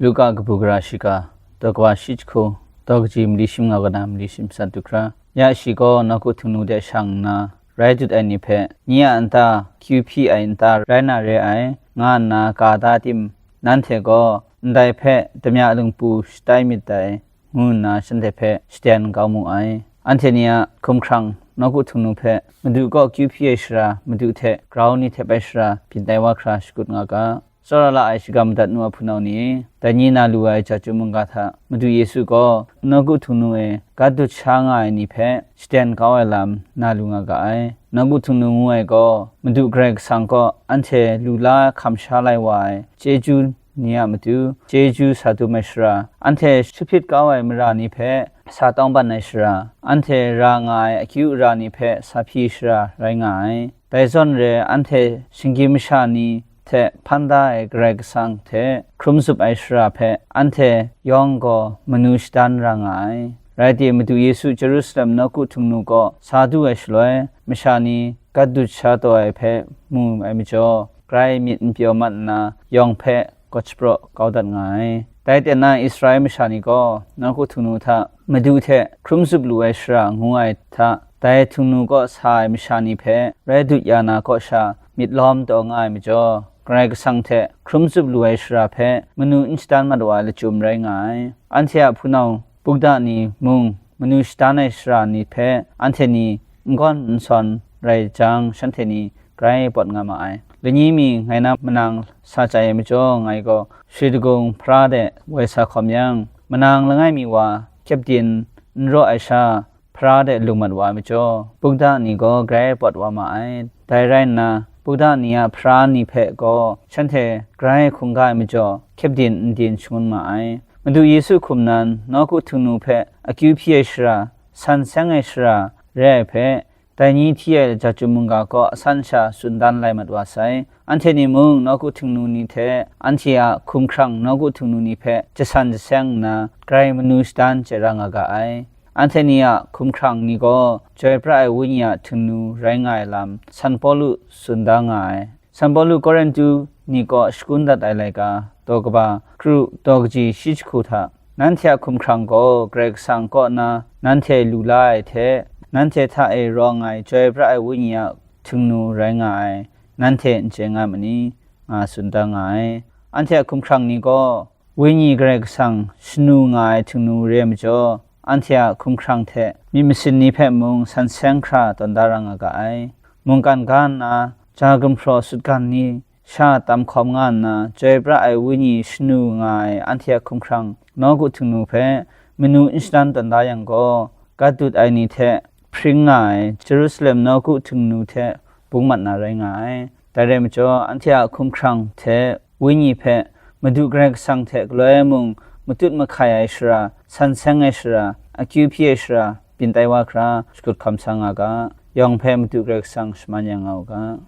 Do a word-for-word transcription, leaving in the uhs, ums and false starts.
Luka kabu gara shiga, daw kaba shi jahku, daw kaji mali shi manga kaw na mali shi matsat du hkra, ya shi gaw nawku htingnu de shang nna, rai dut ai ni hpe, nye a nta, kyu hpyi ai nta rai na re ai, nga nna ka da tim, nanhte gaw ndai hpe damya lungpu shatai myit dai, ngu nna shanhte hpe shaden kau mu ai. Anhte ni a hkumhkrang nawku htingnu hpe, Madu kaw kyu hpyi ai shara, Madu hte grau ni hte bai shara, byin tai wa hkra shakut nga ga. Tsawra la ai shagam madat nu a hpunau ni, dai ni na lu ai Jahtum mungga hta Madu Yesu gaw nawku htingnu e gat dut sha nga ai ni hpe shaden kau ai lam na lu nga ga ai. Nawku htingnu ngu ai gaw, Madu Karai Kasang kaw anhte lu la hkam sha lai wa ai chyeju ni a matu, chyeju sa dum ai shara, anhte shahpyit kau ai mara ni hpe sa tawng ban ai shara, anhte ra nga ai akyu ara ni hpe sa hpyi shara rai nga ai. Dai zawn re, anhte shinggyim masha ni hte hpan da ai Karai Kasang hte hkrum zup ai shara hpe anhte yawng gaw manu shadan ra nga ai. Rai timung, Madu Yesu Jerusalem nawku htingnu kaw sa du ai shaloi, masha ni gat dut sha taw ai hpe mu ai majaw, grai myit n pyaw mat nna, yawng hpe kawt shapraw kau dat nga ai. Dai ten na Israel masha ni gaw nawku htingnu hta Madu hte hkrum zup lu ai shara ngu ai hta, dai htingnu kaw sa ai masha ni hpe rai dut ya na kaw sha myit lawm taw nga ai majaw, Karai Kasang hte hkrum zup lu ai shara hpe manu n shadan mat wa ai lachyum rai nga ai. Anhte a hpunau bukda ni mung, manu shadan ai shara ni hpe anhte ni n gawn n sawn rai jang, shanhte ni grai pawt nga ma ai. Lani mi ngai na manang sa chye ai majaw, ngai gaw Shri Dagung Hpara de woi sa hkawm yang, manang langai mi wa kyepdin n raw ai sha, Hpara de lung mat wa ai majaw, bukda ni gaw grai pawt wa ma ai. Dai rai nna, bukda ni a hpara ni hpe gaw shanhte grai hkungga ai majaw, kyepdin n din shangun ma ai. Madu Yesu hkum nan nawku htingnu hpe akyu hpyi ai shara, san seng ai shara re ai hpe, dai ni hti ai Jahtum mungga kaw asan sha tsun dan lai mat wa sai. Anhte ni mung nawku htingnu ni hte anhte a hkumhkrang nawku htingnu ni hpe jasan jaseng nna, grai manu shadan chye ra nga ga ai. Anhte ni a hkumhkrang ni gaw Chyoi Pra ai Wenyi a htingnu rai nga ai lam San Pawlu tsun da nga ai. San Pawlu Korinhtu ni kaw shakun dat ai laika, daw kaba kru, daw kaji shi jahku hta, nanhte a hkumhkrang gaw Karai Kasang kaw na nanhte lu la ai hte, nanhte hta e rawng ai Chyoi Pra ai Wenyi a htingnu rai nga ai, nanhte n chye nga ma ni? Nga tsun da nga ai. Anhte a hkumhkrang ni gaw, Wenyi Karai Kasang shanu nga ai htingnu re ai majaw, anhte a hkumhkrang hte myit masin ni hpe mung san seng hkra tawn da ra nga ga ai. Mungkan ga nna, ja gumhpraw sutgan ni sha tam hkawm nga nna, Chyoi Pra ai Wenyi shanu nga ai anhte a hkumhkrang nawku htingnu hpe manu n shadan tawn da yang gaw, gat dut ai ni hte hpring nga ai Jerusalem nawku htingnu hte bung mat na rai nga ai. Dai rai majaw, anhte a hkumhkrang hte Wenyi hpe Madu Karai Kasang hte galoi mung matut mahkai ai shara, san seng ai shara, akyu hpyi ai shara, byin tai wa hkra shakut hkam sa nga ga, yawng hpe Madu Karai Kasang shaman ya nga u ga.